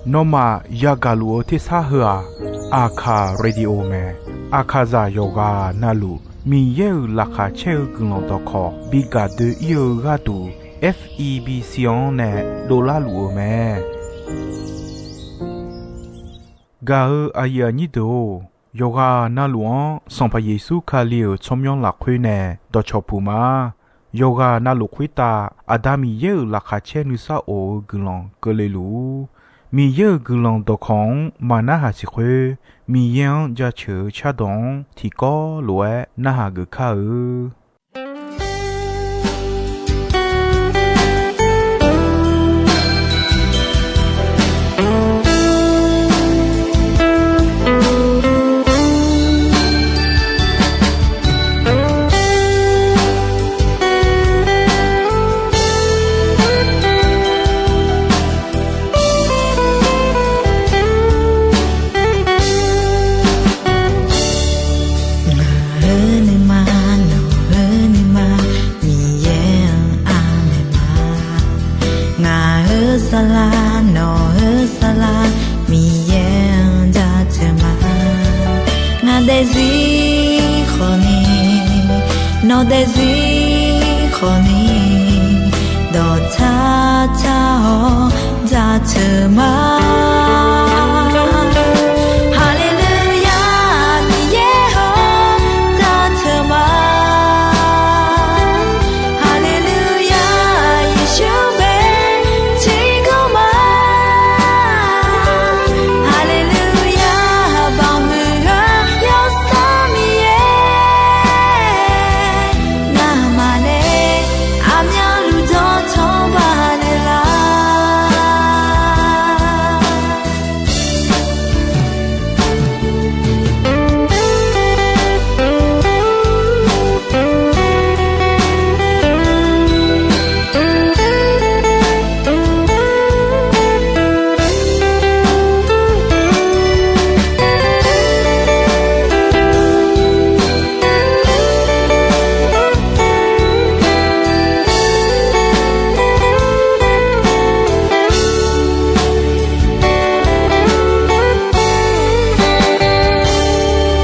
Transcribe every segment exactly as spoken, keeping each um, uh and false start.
Nawmaf yagaq luf-eu tersar heu-aq, Aqkaq Radio mae. Aqkaqzaq yawqghaq navluf Miqyaer-euq laqkhaq caer-eu guiqlanq dawqkawq bi gaq doe-ir-eu gharduq, F E B C-anr nae dovlar luf-eu mae. Gaq-eu aqyuif aqnyir deuq-or, yawqghaq navluf-anr Sanqpaq Yeqsur Kali-euq tsawrmyanr lafkhoer nae dawqcawq puq ma. Yawqghaq navluf khoertav Aqda Miqyaer-euq laqkhaq caer nuisar of-eu guiqlanq keuvle luf-ur. Miqyaer-euq guiqlanq dawqkawq-anr maq narhaq siq khoer, Miqyaer-anr jaceuq-eu cardawq-anr tiqkawv lof-aer narhaq geuf kar-eu. Ngaq-euq nuima, nawq-euq nuima, Miqyaer-anr aqmaeq ma. Ngaq-euq saflar, nawq-euq saflar, Miqyaer-anr jaceuq ma. Ngaq daefzir khawfni, nawq daefzir khawfni, dawqtsar tsar-awr jaceuq ma. Haleluya, Miqyaer-or, jaceuq ma. Haleluya, Yeqsur bae tiqkawv ma. Haleluya, baqmuiq-eu Yawsanr Miqyaer, ngamaf nae aqmyanluf dawqtawq baqnaeq lar.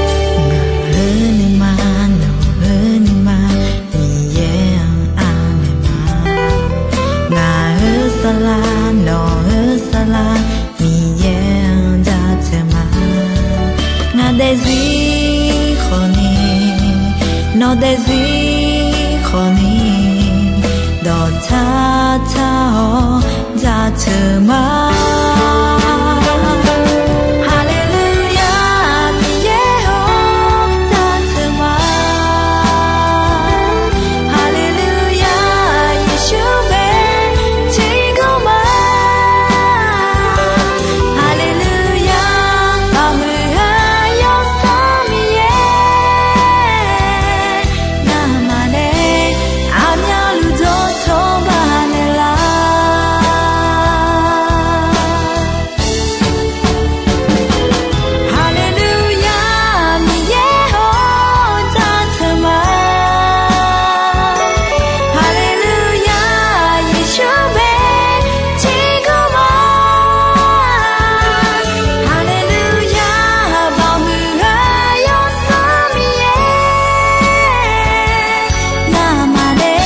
Ngaq-euq nuima, nawq-euq nuima, Miqyaer-anr aqmaeq ma. Ngaq-euq saflar, nawq-euq saflar, Miqyaer-anr jaceuq ma. Ngaq daefzir khawfni, nawq daefzir khawfni, dawqtsar tsar-awr jaceuq ma. Haleluya, Miqyaer-or, jaceuq ma. Haleluya, Yeqsur bae tiqkawv ma. Haleluya, baqmuiq-eu Yawsanr Miqyaer, ngamaf nae aqmyanluf dawqtawq baqnaeq lar. Haleluya, Miqyaer-or, jaceuq ma. Haleluya, Yeqsur bae tiqkawv ma. Haleluya, baqmuiq-eu Yawsanr Miqyaer, ngamaf nae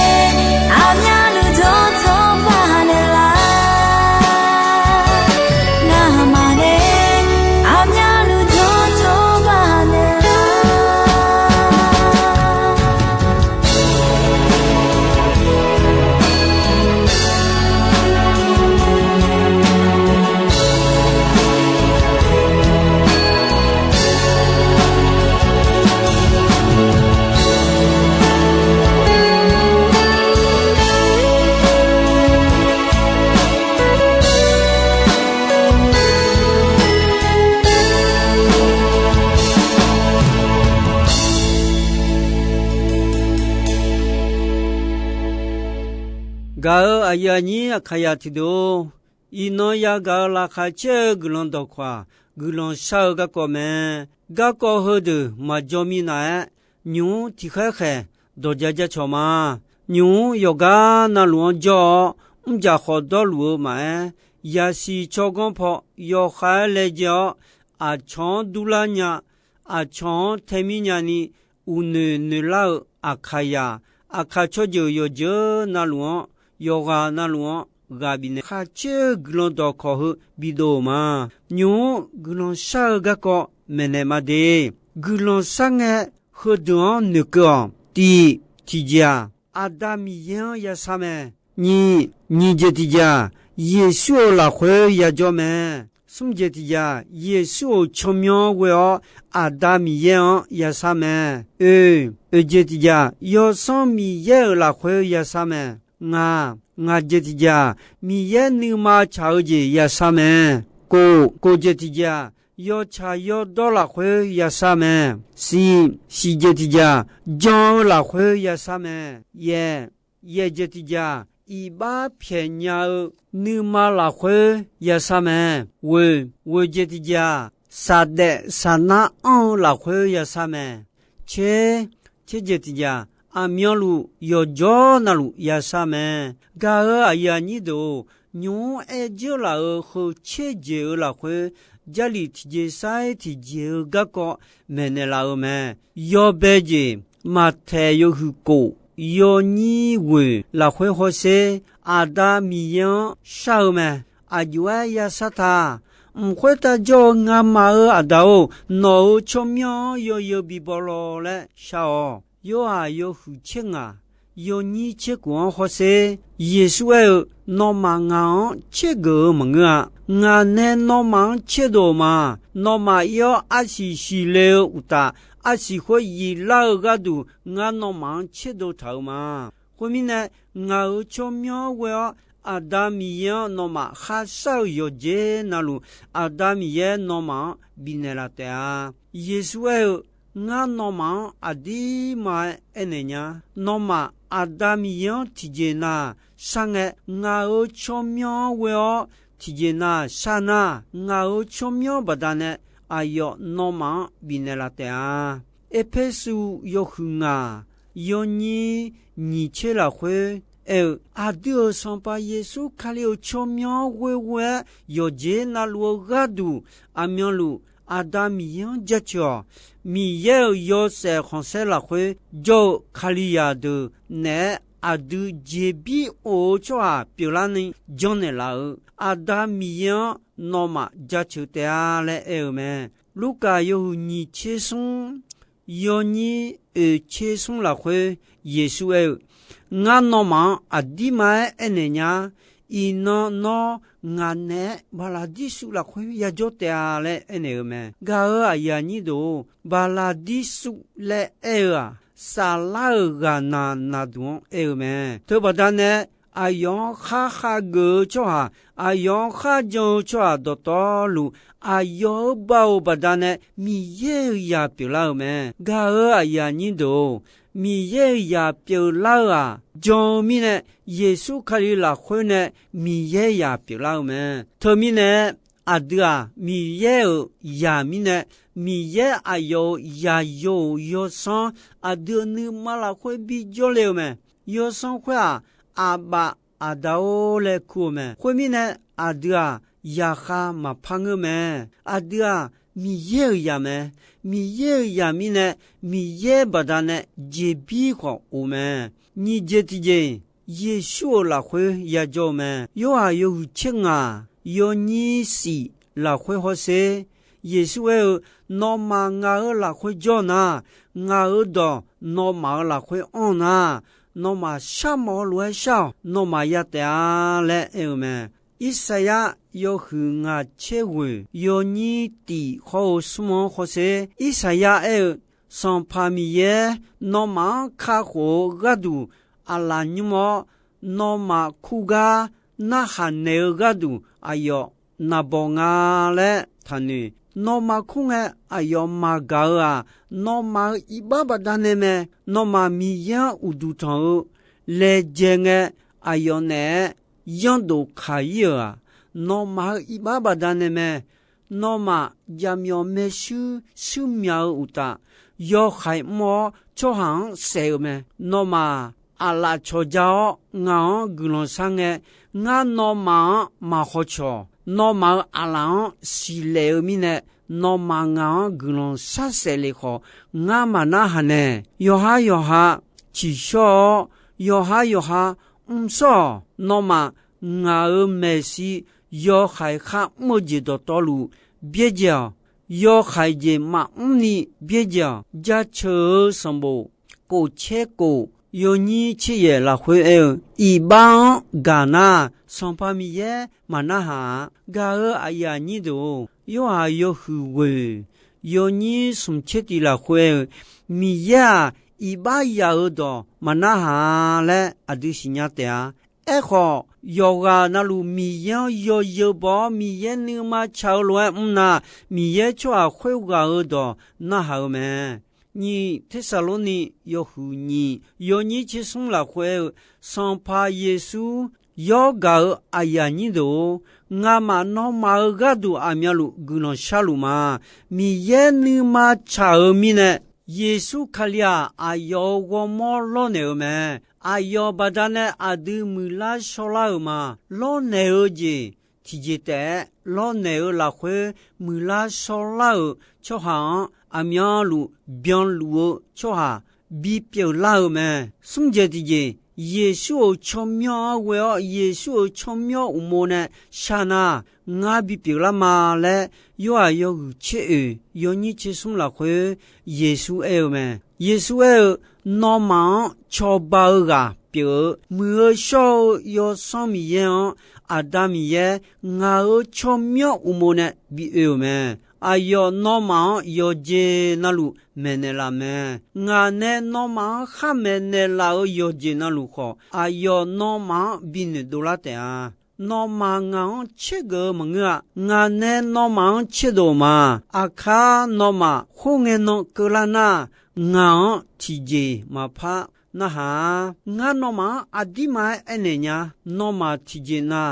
aqmyanluf dawqtawq baqnaeq lar. Ngamaf nae aqmyanluf dawqtawq baqnaeq lar. Gaq-eu aqyuif aqnyir Aqkaqzaq tiqdeuq-or, iqnan yagaq-eu laqkhaq caer-eu guiqlanq dawqkawq-aq, guiqlanq shar-eu garkawv mae. Garkawv heudeuq maqjaw minav-aer, nymq-mr tiqkhaer khaeq dawq ja jacawq ma. Nymq-mr yawqgar navluf-anr jawr-awr, mrjaq khawf dawrluf-eu maqaer, yasiq tsawrganr paw yawkhav-aer laejae-awr, aqcawq-anr durlar nya, aqcawq-anr tae mir nyani, uqnoeq noeqlar-eu Aqkaqyaq, Aqkaq tsawrjeuq yawqjeuq navluf-anr, yawqghaq navluf-anr ghaq bifnaeq, khaqcoer-eu guiqlanq dawqkawq heu bidov-euq ma. Nymq-mr guiqlanq shar-eu garkawv maeqnaeq ma de. Guiqlanq shar ngae, heudeuq-anr noeqkeuv-awq. Tiq, tiqjeq-aq, Aqda Miqyaer-anr yashar mae. Nyiq, nyiq jeq tiqjeq-aq, Yeqsur-euq lafkhoer yajawr mae. Smr jeq tiqjeq-aq, Yeqsur-euq tsawrmyanr ghoe-awr Aqda Miqyaer-anr yashar mae. Oe, oeq jeq tiqjeq-aq, Yawsanr Miqyaer-euq lafkhoer yashar mae. Ngaq, ngaq jeq tiqjeq-aq, Miqyaer nuima tsaq-eu jeq yashar mae. Kof, kof jeq tiqjeq-aq, yawtsaq yawdawr lafkhoer yashar mae. Siq, siq jeq tiqjeq-aq, jan-eu lafkhoer yashar mae. Yaeq, yaeq jeq tiqjeq-aq, iqbax pyaeq nya-eu nuima lafkhoer yashar mae. Ghoeq, ghoeq jeq tiqjeq-aq, saqdaef saqnar anr-eu lafkhoer yashar mae. Tser, tser jeq tiqjeq-aq, aqmyanluf yawqjawr navluf yashar mae. Gaq-euq aqyuif aqnyir deuq-or, nymq-mr aer dzeur laf-euq heu tser jeq-euq lafkhoer, Jarlif tiqjeq sar-iq tiqjeq-eu garkawv maeqnaeq laf-euq mae. Yawbae jeq, Maqtaeq yawhuiq kof, yawnyir ghoeq lafkhoer hawsher, Aqda Miqyaer-anr shar-eu mae. Aqjox-aer yashar ta. Mq khoertav jawr-eu ngamaf-euq Aqda-or, nawq-euq tsawrmyanr-anr yawzeu bibaw law laer shar-awq. Yorhaq yawhuiq tser ngaq, yawnyir tser kof-anr hawsher, Yeqsur aer-eu, Nawmaf ngaq-anr tsergeuf-eu maqngeur-a. Ngaq nae nawmaf-anr tserdov-euq ma. Nawmaf ir-awr arsiq siqle-eu uqtaf, arsiq khoer yiflar-eu gharduq, ngar nawmaf-anr tserdov taq-euq ma. Khoermirnae, ngaq-euq tsawrmyanr ghoe-awr, Aqda Miqyaer-anr nawmaf kharshar-eu yawqjeq navluf, Aqda Miqyaer nawmaf-anr bifnaeq laf taef-a. Yeqsur aer-eu, Ngar nawmaf-anr aqdirma-aer aernaeq nya. Nawmaf Aqda Miqyaer-anr tiqjeq na shar ngae, ngaq-euq tsawrmyanr ghoe-awr tiqjeq na shar nar, ngaq-euq tsawrmyanr baqdanae aqyawf nawmaf-anr bifnaeq laf taef-a. Erpersu yawhuiq ngaq, yawnyir nyiq tser lafkhoer aer-eu, aqdui-euq Sanqpaq Yeqsur Kali-euq tsawrmyanr ghoeghoe-aer yawqjeq navluf-eu gharduq, aqmyanluf Aqda Miqyaer-anr jaceuq-awq. Miqyaer-euq yawshaef khanqsaer lafkhoer jawr-eu Kalizaq deuq naeq-aer aqdui jeqbir of-eu tsawrhaq pyeuflarni janrnaeq laf-euq Aqda Miqyaer-anr nawmaf jaceuq taef-a laer aer-eu mae. Lurkaf yawhuiq nyiq tser smr, yawnyir oeq tser smr lafkhoer Yeqsur aer-eu, Ngar nawmaf-anr aqdirma-aer aernaeq nya. Iqnan nawr ngaq naeq-aer Baqlaqdirsuv lafkhoer yajawr taef-a laer aernaeq-eu mae. Gaq-euq aqyuif aqnyir deuq-or, Baqlaqdirsuv laer aer-eu-aq, saflar-euq ghaqnaq naqduq-anr aer-eu mae. Teubaqda nae aqyawf-anr khar khageuf-eu tsawrhaq, aqyawf-anr kharjan-eu tsawrhaq dawqtawvluf, aqyawf-euq baoq baqdanae Miqyaer-euq zaq pyeuflar-euq mae. Gaq-euq aqyuif aqnyir deuq-or, Miqyaer-euq zaq pyeuflar-eu-aq, jan-eu mirnae Yeqsur Kali lafkhoer nae Miqyaer zaq pyeuflar-eu mae. Teumirnae aqdui-aq, Miqyaer-euq zaq mirnae, Miqyaer aqyawf-euq zaqyo-euq yawsanr aqdui-euq nuima lafkhoer bijawr le-eu mae. Yawsanr khoer-aq, Aqbaf Aqda-or laer kur-eu mae. Khoermirnae, aqdui-aq, zaqkhav maqpar ngeur mae. Aqdui-aq, Miqyaer-euq zaq mae. Miqyaer-euq zaq mirnae, Miqyaer baqdanae jeqbir khawf of mae. Nyiq jeq tiqjeq, Yeqsur-euq lafkhoer yajawr-eu mae. Yorhaq yawhuiq tser ngaq, yawnyir shif lafkhoer hawsher, Yeqsur aer-eu, Nawmaf ngaq-euq lafkhoer jawr nar, ngaq-euq dawq nawmaf-euq lafkhoer anr nar, nawmaf sharmawf-eu lof-aer shar-awq. Nawmaf ya taef-a laer aer-eu mae. Irsaqyar yawhuiq ngaq tser ghoeq yawnyir tif hawr-eu smr-anr hawsher, Irsaqyar aer-eu, Sanqpaq Miqyaer nawmaf-anr kakhof-eu gharduq aqlaf nymr-awr, nawmaf kur gar narhaq naeq-eu gharduq aqyawf naqbawq nga laer taqnoeq. Nawmaf kur ngae aqyawf maqgaq-eu-aq, nawmaf-euq iqbax baqdanae mae. Nawmaf Miqyaer-anr uqduq tanq-eu laejae ngae, aqyawf naeq-aer yanrdof kaq-ir-euq-aq, nawmaf-euq iqbax baqdanae mae. Nawmaf jaqmyawf maershuir shuir myaq-eu uqtaf, yawhaiq mr-awr tsawrhaq-anr saef-eu mae. Nawmaf aqlaf cawqja-awr ngaq-anr guiqlanq shar ngae, ngar nawmaf-anr maqhaw cawq. Nawmaf-euq aqlaf-anr siqlaeq-eu mirnae, nawmaf ngaq-anr guiqlanq sharsaef lef khawf, ngar maqnarhaq nae. Yawqhar yawqha tsiqshawr-awr, yawqhar yawqha mrshawr-awq. Nawmaf ngaq-euq maeqshi yawhaiq kharmr-eu jeq dawqtawvluf byaerdzae-awq. Yawhaiq jeq maqmr ni byaerdzae-awq. Jaceuq-eu sanqbof kof caer kof, yawnyir tser yaef lafkhoer aer-eu, iqbax-anr gaq nar, Sanqpaq Miqyaer maqnarhaq-a. Gaq-eu aqyuif aqnyir deuq-or, Yorhaq yawhuiq ghoeq yawnyir smq tser tiq lafkhoer aer-eu, Miqyaer-aq, iqbax yaf-euq dawq maqnarhaq-a laer aqdui siqnya taef-a. Aerkhawf, yawqghaq navluf Miqyaer-anr yawzeu baw-awr, Miqyaer nuima tsaq-eu lof-aer mr nar, Miqyaer tsawrhaq khoerghaq-euq dawq narhaq-eu mae. Nyiq Tersaqlorni yawhuiq nyiq yawnyir tser smr lafkhoer aer-eu, Sanqpaq Yeqsur yawr gaq-eu aqyuif aqnyir deuq-or, ngamaf nawmaf-euq gharduq aqmyanluf guiqlanq sharluf ma. Miqyaer nuima tsaq-euq mirnae, Yeqsur Kali-aq, aqyawf-euq ghawrmawr lawrnaeq-eu mae. Aqyawf baqdanae aqdui muiqlar shawrlar-euq ma. Lawrnaeq-eu jeq tiqjeq taef-aer, lawrnaeq-eu lafkhoer muiqlar shawrlar-euq tsawrhaq-anr aqmyanluf byanluf-eu tsawrhaq bipyeuf lar-eu mae. Smr jeq tiqjeq, Yeqsur-euq tsawrmyanr-anr ghoe-awr, Yeqsur-euq tsawrmyanr uqmov nae shar nar, ngar bipyeuf lar ma laer, Yorhaq yawhuiq tser oeq yawnyir tser smr lafkhoer Yeqsur aer-eu mae. Yeqsur aer-eu, Nawmaf-anr cawba-eu ghaq pyeuf-eu, muiq-eu shawr-eu Yawsanr Miqyaer-anr, Aqda Miqyaer ngaq-euq tsawrmyanr uqmov nae bi oe-euq mae. Aqyawf nawmaf-anr yawqjeq navluf maeqnaeq laf mae. Ngaq nae nawmaf-anr khar maeqnaeq laf-euq yawqjeq navluf khawf, aqyawf nawmaf-anr binoeq dovlar taef-a. Nawmaf ngaq-anr tsergeuf-eu maqngeur-a. Ngaq nae nawmaf-anr tserdov-euq ma. Aqkar nawmaf khoerngae nan keuvlar nar, ngaq-anr tiqjeq maqpar narhaq-a. Ngar nawmaf-anr aqdirma-aer aernaeq nya. Nawmaf tiqjeq na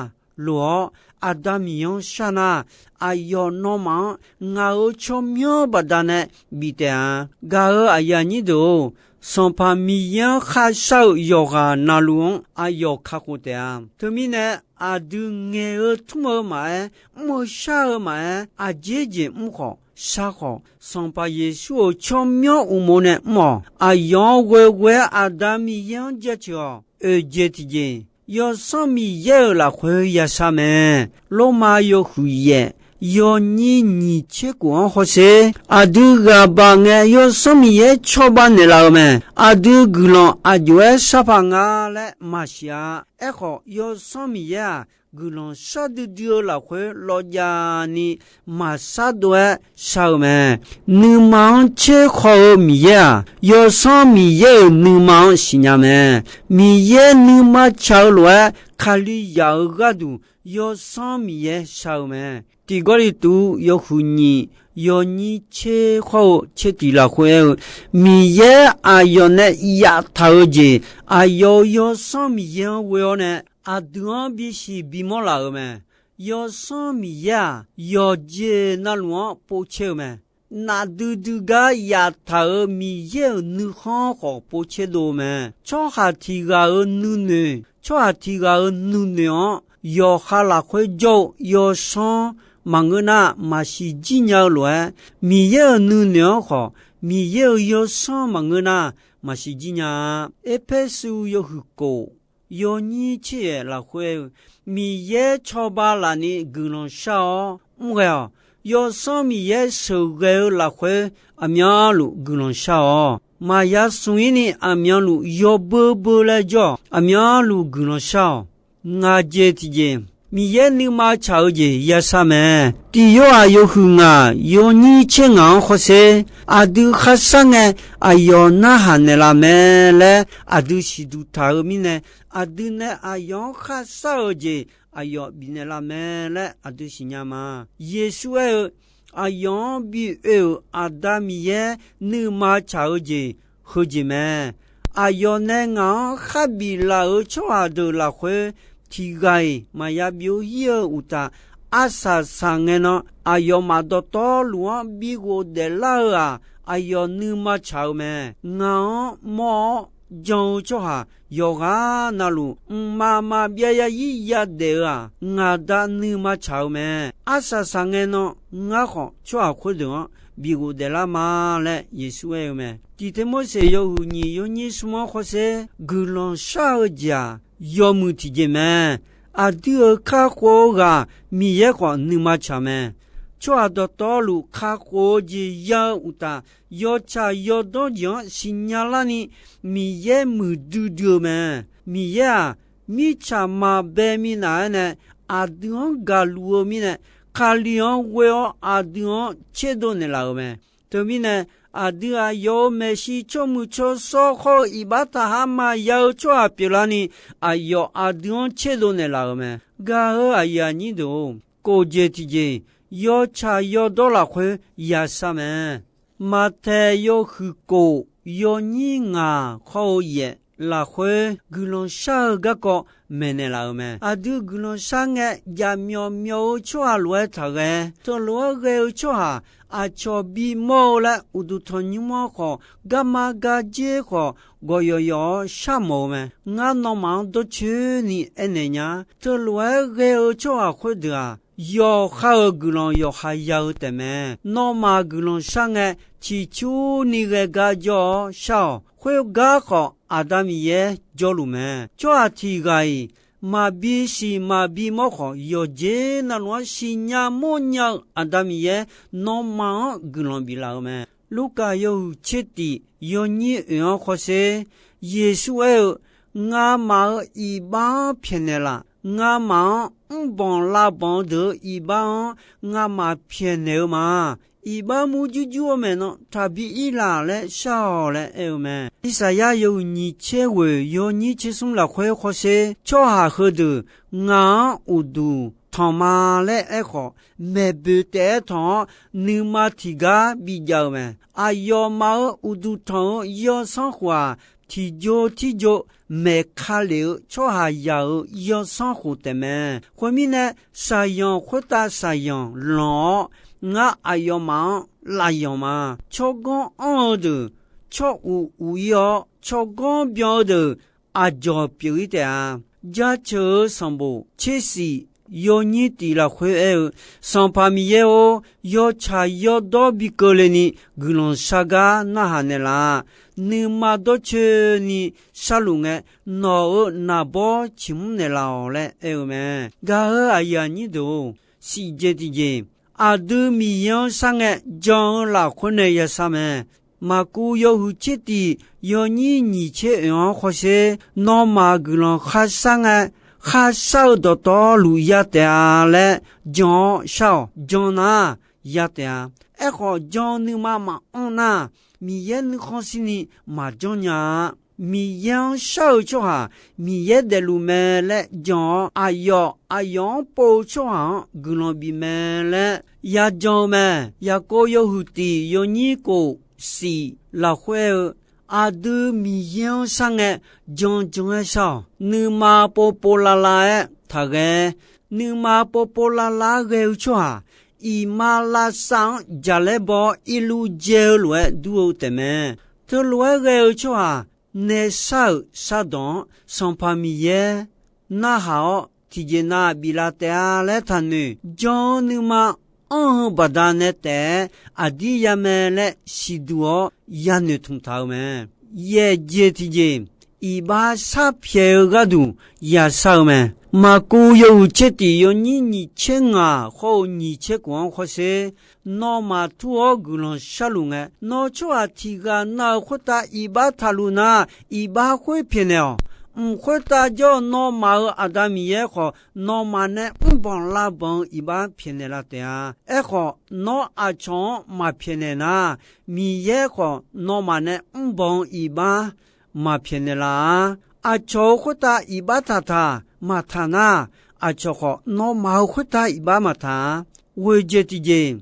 loq-awr, Aqda Miqyaer-anr shar nar, aqyawf nawmaf-anr ngaq-euq tsawrmyanr baqdanae bif taef-a. Gaq-euq aqyuif aqnyir deuq-or, Sanqpaq Miqyaer-anr kharshar-eu yawqghaq navluf-anr aqyawf kakhof taef-a. Teumirnae, aqdui ngaeq-eu tmr-eu maqaer, mr-eu shar-eu maqaer, aqjeq jeq mr khawf shar khawf, Sanqpaq Yeqsur-euq tsawrmyanr uqmov nae mr-awq. Aqyawf-anr ghoeghoe-aer Aqda Miqyaer-anr jaceuq-awq. Oeq jeq tiqjeq, Yawsanr Miqyaer-euq lafkhoer yashar mae. Lormav yawhuiq yaef yawnyir nyiq tser khof-anr hawsher. Aqdui ghaq baq ngae, Yawsanr Miqyaer cawba naeqlaf-eu mae. Aqdui guiqlanq aqjox-aer sharpaq nga laer maqsiq-a. Aerkhawf, Yawsanr Miqyaer-aq, guiqlanq shar duidui-eu lafkhoer lawvjav ni maqshar dov-aer shar-eu mae. Nuima-anr tser khaw-eu Miqyaer-aq, Yawsanr Miqyaer-euq nuima-anr siqnya mae. Miqyaer nuima tsaq-eu lof-aer, Kalizaq-euq gharduq Yawsanr Miqyaer shar-eu mae. Tiq Gawrliqtu yawhuiq nyiq yawnyir tser khawr-eu tser tiq lafkhoer aer-eu, Miqyaer aqyawf nae yaftaq-eu jeq, aqyawf-euq Yawsanr Miqyaer-anr ghoe-awr nae aqdui-anr bisiq bimawr laf-euq mae. Yawsanr Miqyaer-aq, yawqjeq navluf-anr povcaer-eu mae. Nafdui dui gar yaftaq-euq Miqyaer-euq nuikhanr khawf povcaer dov-eu mae. Tsawrhaq tiq ghaq-euq nuinoeq, tsawrhaq tiq ghaq-euq nuinoeq-anr yawqha lafkhoer jawr-eu Yawsanr maqngeur nar, maqsiq jir nya-eu lof-aer, Miqyaer-euq nuinoeq-anr khawf, Miqyaer-euq Yawsanr maqngeur nar, maqsiq jir nya-a. Erpersu yawhuiq kof yawnyir tser yaef lafkhoer-eu, Miqyaer cawba lafni guiqlanq shar-awr mr ghae-awq. Yawsanr Miqyaer sheuqghae-eu lafkhoer aqmyanluf guiqlanq shar-awq. Maqya smq-ir ni aqmyanluf yawbeu beu laer jawr-awq. Aqmyanluf guiqlanq shar-awq. Ngaq jeq tiqjeq, Miqyaer nuima tsaq-eu jeq yashar mae. Tiq Yorhaq yawhuiq ngaq yawnyir tser ngaq-anr hawsher. Aqdui kharshar ngae, aqyawf narhaq naeqlaf mae laer aqdui siqduq taq-eu mirnae, aqdui nae aqyawf-anr kharshar-eu jeq aqyawf bifnaeq laf mae laer aqdui siqnya ma. Yeqsur aer-eu, aqyawf-anr bi oe-euq Aqda Miqyaer nuima tsaq-eu jeq heujeq mae. Aqyawf nae ngaq-anr khar biflaf-euq tsawrhaq deuq lafkhoer, tiq ghaq-iq maqya byov-ir-eu uqtaf, arsaq saqngae nan aqyawfmaf dawqtawvluf-anr bi ghofdaef lar-eu-aq, aqyawf nuima tsaq-eu mae. Ngaq-anr mawr-awr jan-eu tsawrhaq yawqghaq navluf, mqmaq maqbyav yazir yadaef-eu-aq, ngaq Da nuima tsaq-eu mae. Arsaq saqngae nan ngar khawf, tsawrhaq khoerdeuq-anr bi ghofdaef lar ma laer Yeqsur aer-eu mae. Tiq Teqmorseq yawhuiq nyiq yawnyir smr-anr hawsher, guiqlanq shar-eu jeq-aq, yawmuiq tiqjeq mae. Aqdui-euq kakhof-eu ghaq Miqyaer khawf nuima tsaq mae. Tsawrhaq dawqtawvluf kakhof-eu jeq ya-eu uqtaf, yawtsaq yawdawr jeq-anr siqnya larni, Miqyaer muiqdui dui-eu mae. Miqyaer-aq, mirtsaq maqbae minav-aer nae aqdui-anr gaqluf-eu mirnae, Kali-anr ghoe-awr aqdui-anr tserdov naeqlaf-euq mae. Teumirnae, aqdui aqyawf-euq maeqshi tsawrmuiq tsawrshawr hawr-eu iqbax taqhaq maqya-eu tsawrhaq pyeuflarni, aqyawf aqdui-anr tserdov naeqlaf-euq mae. Gaq-eu aqyuif aqnyir deuq-or, kof jeq tiqjeq yawtsaq yawdawr lafkhoer yashar mae. Maqtaeq yawhuiq kof yawnyir ngaq hawr-eu yaef lafkhoer guiqlanq shar-eu garkawv maeqnaeq laf-euq mae. Aqdui guiqlanq shar ngae, jaqmyawf myawf-eu tsawrhaq lof-aer taqghae. Teulof-aer ghae-eu tsawrhaq aqcawq bimawr-eu laer uqduq tanqnymr-anr khawf, garma gardzer khawf, gawqyawf yawf-awr sharmawf-eu mae. Ngar nawmaf-anr dawrcoeni aernaeq nya. Teulof-aer ghae-eu tsawrhaq khoerdeuq-aq, yawqha-euq guiqlanq yawqha ya-eu taefmae. Nawmaf guiqlanq shar ngae, ciqcurni ghae gar jawr-awr shar-awq. Khoergar khawf, Aqda Miqyaer jawrluf mae. Tsawrhaq tiq ghaq-iq maqbi siq maqbi mawr khawf, yawqjeq navluf-anr siqnya mawrnya-eu Aqda Miqyaer nawmaf-anr guiqlanq biflaf-eu mae. Lurkaf yawhuiq tser tif yawnyir oeq-anr hawsher, Yeqsur aer-eu, Ngamaf-euq iqbax-anr pyaeqnaeq laf. Ngamaf-anr mrbanq lavbanq-eu deuq-euq iqbax-anr ngamaf pyaeqnaeq-eu ma. Iqbax murjur jur-eu maeqnan taqbi ir laq laer shar-awq laer aer-eu mae. Irsaqyar yawhuiq nyiq tser ghoeq yawnyir tser smr lafkhoer hawsher, tsawrhaq heudeuq ngaq-anr uqduq tanq ma laer aerkhawf, maeqboeq taef-aer tanq-awr, nuima tiqgar bijav-eu mae. Aqyawfmaf-euq uqduq tanq-eu yawsanr khof-aq, tiqjo tirjo maeq ka lef-eu tsawrhaqzaq-euq yawsanr khof taefmae. Khoermirnae, shaqyanq khoertav shaqyanq lanq-awr, ngar aqyawfmaf-anr lafyanq ma. Tsawrganr anr-eu deuq tsawr uq uq ir-awr, tsawrganr byan-eu deuq aqdzawq pyeuf ir taef-a. Jaceuq-eu sanqbof tser siq yawnyir tif lafkhoer aer-eu, Sanqpaq Miqyaer-or, yawtsaq yawdawr bi keuvle ni guiqlanq shar gar narhaq naeqlaf. Nuima dawrcoeni sharluf ngae, nawq-euq naqbawr ciqmr naeqlaf-awq laer aer-eu mae. Gaq-eu aqyuif aqnyir deuq-or, siqjeq tiqjeq, aqdui Miqyaer-anr shar ngae, jan-eu lafkhoer nae yashar mae. Maqkuv yawhuiq tser tif yawnyir nyiq tser oeq-anr hawsher, nawmaf guiqlanq kharshar ngae, kharshar-eu dawqtawvluf ya taef-a laer jan-awr shar-awq. Jan nar, ya taef-a. Aerkhawf, jan-eu nuima maqanr nar, Miqyaer nuikhanr shirni maqjanr nya-a. Miqyaer-anr shar-eu tsawrhaq Miqyaer daefluf mae laer jan-awr, aqyawf aqyawf-anr pov-eu tsawrhaq-anr guiqlanq bif mae laer yajan-eu mae. Yaqkov yawhuiq tif yawnyir kof siq lafkhoer-eu, aqdui Miqyaer-anr shar ngae, jan jan-aer shar-awq. Nuima povpov lavlav-aer taqghae. Nuima povpov lavlav-aer ghae-eu tsawrhaq, iqmalavshav-anr jaqlaer baw-awr irluv dzae-eu lof-aer dur-eu taefmae. Teulof-aer ghae-eu tsawrhaq, nae shar-euq shardawq-anr Sanqpaq Miqyaer narhaq-awr, tiqjeq nav biflaf taef-a laer taqnoeq. Jan-eu nuima anr-eu baqdanae taef-aer aqdir ya mae laer siqduq-awr yanoeq tmq taq-eu mae. Yaeqjeq tiqjeq, iqbax sharpyaeq-eu gharduq yashar-eu mae. Maqkuv yawhuiq tser tif yawnyir nyiq tser ngaq hawr-eu nyiq tser kof-anr hawsher, nawmaf tur-awr guiqlanq sharluf ngae, nawr tsawrhaq tiq ghaq nav-euq khoertav iqbax taqluf nar, iqbax khoer pyaeqnaeq-awq. Mq khoertav jawr-eu nawmaf-euq Aqda Miqyaer khawf, nawmaf nae mrbanq lavbanq-eu iqbax pyaeqnaeq laf taef-a. Aerkhawf, nawr aqcawq-anr maqpyaeqnaeq nar, Miqyaer khawf nawmaf nae mrbanq-eu iqbax maqpyaeqnaeq laf-a. Aqcawq-euq khoertav iqbax taqtaq maqtaq nar, aqcawq khawf nawmaf-euq khoertav iqbax maqtaq-a. Ghoeqjeq tiqjeq,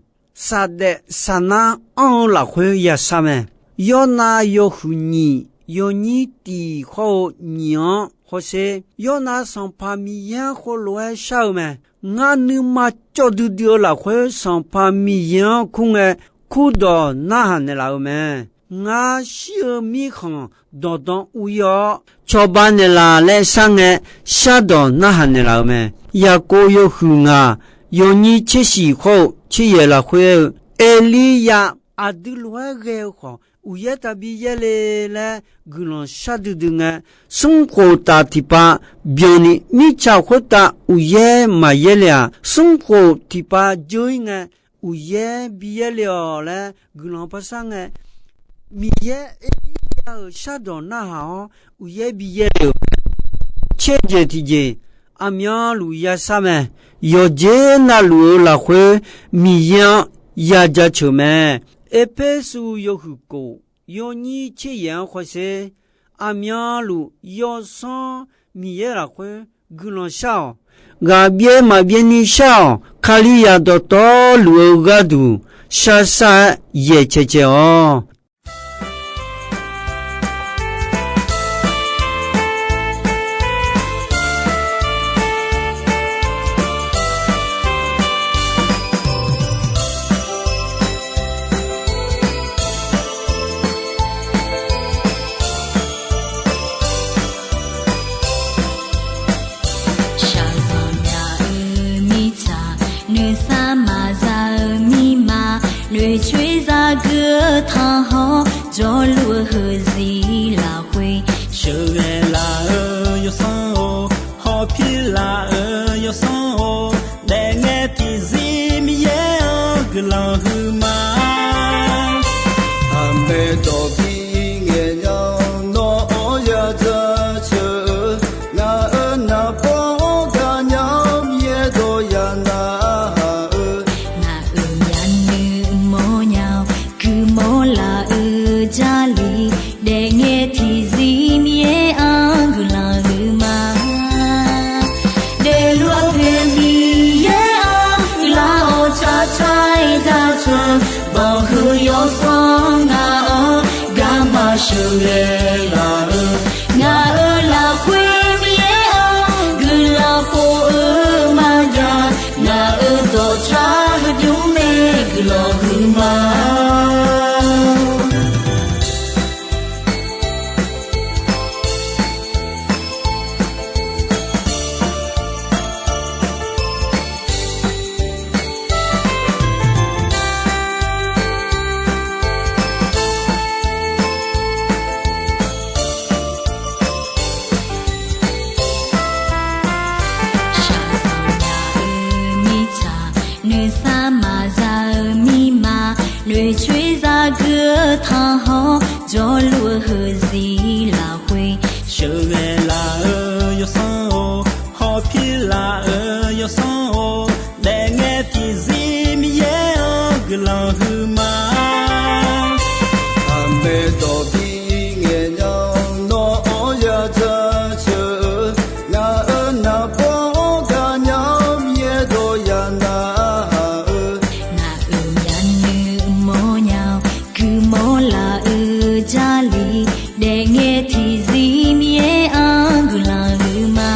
saqdaef saqnar anr-eu lafkhoer yashar mae. Yawrnav yawhuiq nyiq yawnyir tiq hawr-eu nyiq-anr hawsher, Yawrnav Sanqpaq Miqyaer-anr khoerlof-aer shar-eu mae. Ngar nuima cawv duidui-eu lafkhoer Sanqpaq Miqyaer-anr kur ngae, kurdawq narhaq naeqlaf-eu mae. Ngar shir-eu mirkhanq dawqdan ur-ir-awr, cawba naeqlaf laer sharngae, shardawq narhaq naeqlaf-eu mae. Yaqkov yawhuiq ngaq, yawnyir tser shif khawr-eu tser yaeq lafkhoer aer-eu, Erliryav aqdui lof-aer ghae-eu khawf, uqyaer taqbi yaer le laer guiqlanq shar duidui ngae, smrkhof taf tiqpav byanni mirtsaq khoertav uqyaer maqyaer le-aq, smrkhof tiqpav dzeur-ir ngae, uqyaer bi yaer le-awq laer guiqlanq par shar ngae, Miqyaer Erliryav-euq shardawq narhaq-awr uqyaer bi yaer le-euq mae. Tser jeq tiqjeq, aqmyanluf yashar mae. Yawqjeq navluf-eu lafkhoer Miqyaer-anr ya jaceuq mae. Erpersu yawhuiq kof yawnyir tser yaeq-anr khawsher, aqmyanluf yawsanr Miqyaer lafkhoer guiqlanq shar-awq. Ghaqbyaer maqbyaer ni shar-awq. Kalizaq dawqtawvluf-eu gharduq shar shar-aer yaeq cae cae-awq. Shaqzanq nya-eu mirtsaq, nuisar maqza-eu mirma, noeqcoer zagui-eu tanqhawr, jawrluf-eu heuzir lafkhoer sheuqghae laf-eu yawsanr-or, hawpir laf-eu yawsanr-or, daefngae tiqzir Miqyaer-anr guiqlanq huiqma. Aqmaeq dawq bi ngaeq nya-awr nawr-anr ya jaceuq-eu, ngaq-euq naqbawr-anr gaqnya-awr Miqyaer dawq ya narhaq-eu, ngaq-euq myavnuiv mawrnya-awr guiqmawr laf-eu Jarlif, daefngae tiqzir Miqyaer-anr guiqlanq huiqma. Daefluf-eu poeq Miqyaer-anr guiqlanq-awr tsaqtsaq-aer jaceuq, banqhuiq yawsanr ngaq-anr garma sheuqghae laf-eu, ngaq-euq lafkhoer Miqyaer-anr guiqlanq khof-eu maqjav, ngaq-euq dawqtsaq heudymr mae guiqlanq huiqma. Shaqzanq nya-eu mirtsaq, nuisar maqza-eu mirma, noeqcoer zagui-eu tanqhawr, jawrluf-eu heuzir lafkhoer sheuqghae laf-eu yawsanr-or, hawpir laf-eu yawsanr-or, daefngae tiqzir Miqyaer-anr guiqlanq huiqma. Aqmaeq dawq bi ngaeq nya-awr nawr-anr ya jaceuq-eu, ngaq-euq naqbawr-anr gaqnya-awr Miqyaer dawq ya narhaq-eu, ngaq-euq myavnuiv mawrnya-awr guiqmawr laf-eu Jarlif, daefngae tiqzir Miqyaer-anr guiqlanq huiqma.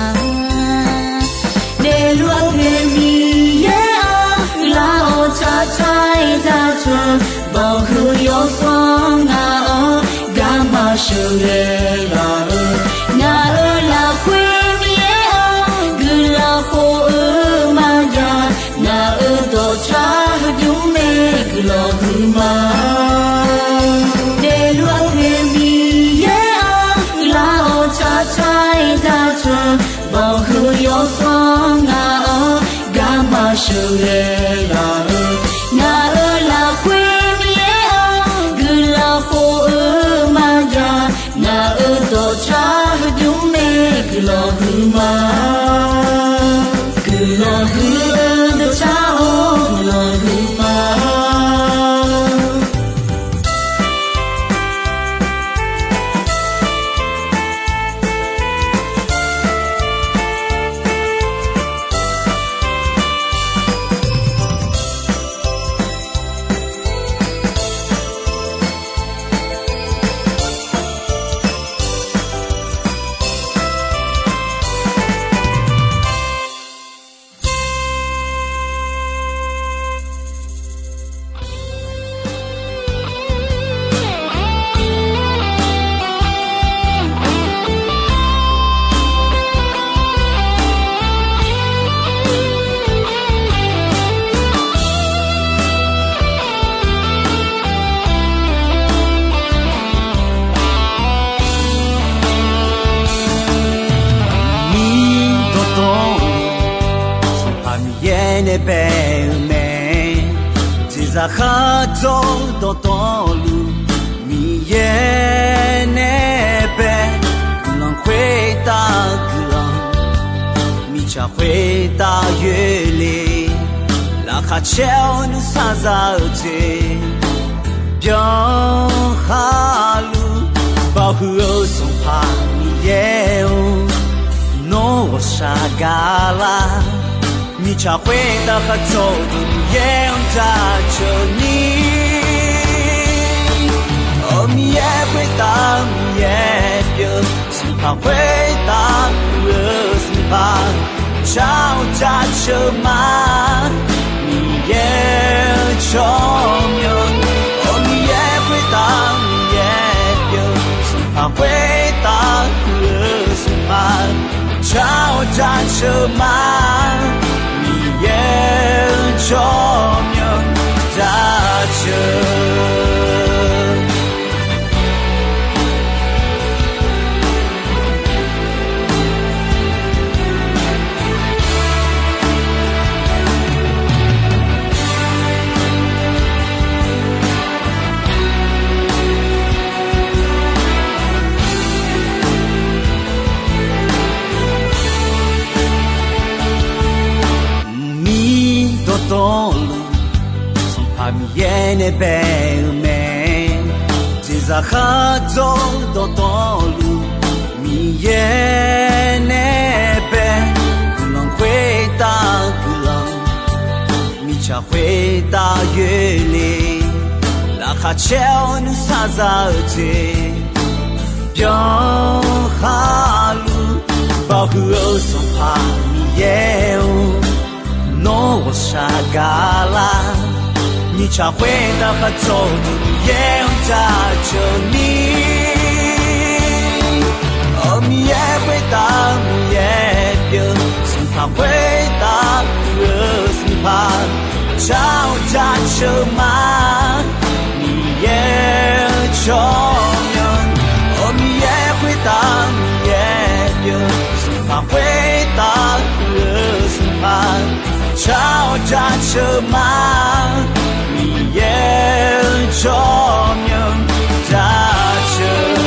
Daefluf-eu poeq Miqyaer-anr guiqlanq-awr tsaqtsaq-aer jaceuq, banqhuiq yawsanr ngaq-anr garma sheuqghae laf-eu, ngaq-euq lafkhoer Miqyaer-anr guiqlanq khof-eu maqjav, ngaq-euq dawqtsaq heudymr mae guiqlanq huiqma. Daefluf-eu poeq Miqyaer-anr guiqlanq-awr tsaqtsaq-aer jaceuq, banqhuiq yawsanr ngaq-anr garma sheuqghae laf-eu, ngaq-euq lafkhoer Miqyaer-anr guiqlanq khof-eu maqjav, ngaq-euq dawqtsaq heudymr mae guiqlanq huiqma. Guiqlanq huiq-eu dawqtsaq-or guiqlanq huiqma. Miqyaer nae bae-eu mae. Jeqzaq khardzawr dawqtawvluf, Miqyaer nae bae. Guiqlanq khoertav guiqlanq, mirtsaq khoertav yoerle. Laqkhaq caer-awr nuisar za-eu jeq, byan khaluf. Baoq huiq-eu Sanqpaq Miqyaer-or, nawr ghawqshaq gaqlar. Mirtsaq khoertav khardzawr-eu Miqyaer-anr jaceuq ni. Awq, Miqyaer khoertav Miqyaer pyeuf, Sanqpaq khoertav huiq-eu Sanqpaq, jar-awr jaceuq ma. Miqyaer-eu tsawrmyanr, awq, Miqyaer khoertav Miqyaer pyeuf, Sanqpaq khoertav huiq-eu Sanqpaq, jar-awr jaceuq ma. Miqyaer-eu tsawrmyanr jaceuq. Mqmir dawqtawvluf, Sanqpaq Miqyaer nae bae-eu mae. Jeqzaq khardzawr dawqtawvluf, Miqyaer nae bae. Guiqlanq khoertav guiqlanq, mirtsaq khoertav yoerle. Laqkhaq caer-awr nuisar za-eu jeq, byan khaluf. Baoq huiq-eu Sanqpaq Miqyaer-or, nawr ghawqshaq gaqlar. Mirtsaq khoertav khardzawr-eu Miqyaer-anr jaceuq ni. Awq, Miqyaer khoertav Miqyaer pyeuf, Sanqpaq khoertav huiq-eu Sanqpaq, jar-awr jaceuq ma. Miqyaer-eu tsawrmyanr, awq, Miqyaer khoertav Miqyaer pyeuf, Sanqpaq khoertav huiq-eu Sanqpaq, jar-awr jaceuq ma. Miqyaer-eu tsawrmyanr jaceuq.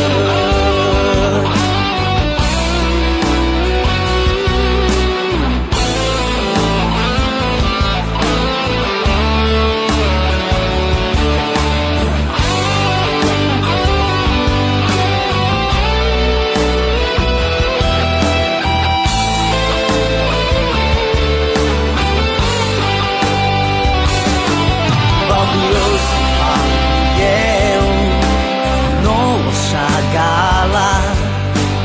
Baoq huiq-eu Sanqpaq Miqyaer-or, nawr ghawqshaq gaqlar.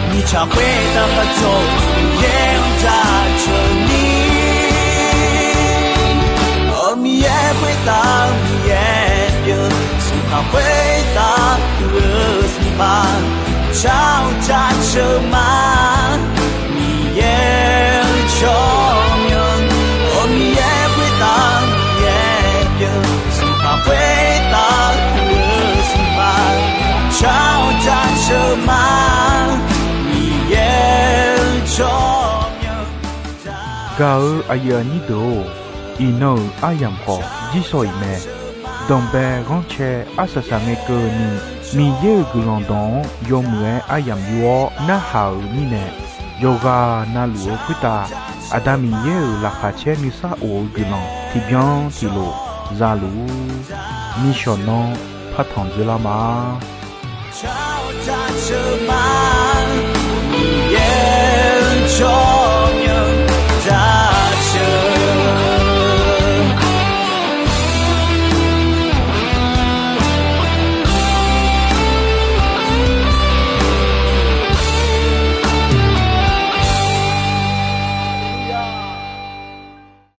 Mirtsaq khoertav khardzawr-eu Miqyaer-anr jaceuq ni. Awq, Miqyaer khoertav Miqyaer pyeuf, Sanqpaq khoertav huiq-eu Sanqpaq, jar-awr jaceuq ma. Miqyaer-eu tsawrmyanr, awq, Miqyaer khoertav Miqyaer pyeuf, Sanqpaq khoertav huiq-eu Sanqpaq, jar-awr jaceuq ma. Miqyaer-eu tsawrmyanr. Gaq-eu aqyuif aqnyir deuq-or, iqnan-euq aryamq khawf jirshaw-iq mae. Danqbae ghanrcae arsaq saqngae keuvni, Miqyaer-euq guiqlanq dawq-anr yawmuiq-aer aryamq yur-awr narhaq-euq mirnae, yawqghaq navluf-eu khoertav Aqda Miqyaer-euq laqkhaq caer nuisar of-eu guiqlanq tiqbyan tiqlof za luf-ur. Nishawq nanr partanq dzoerlar ma.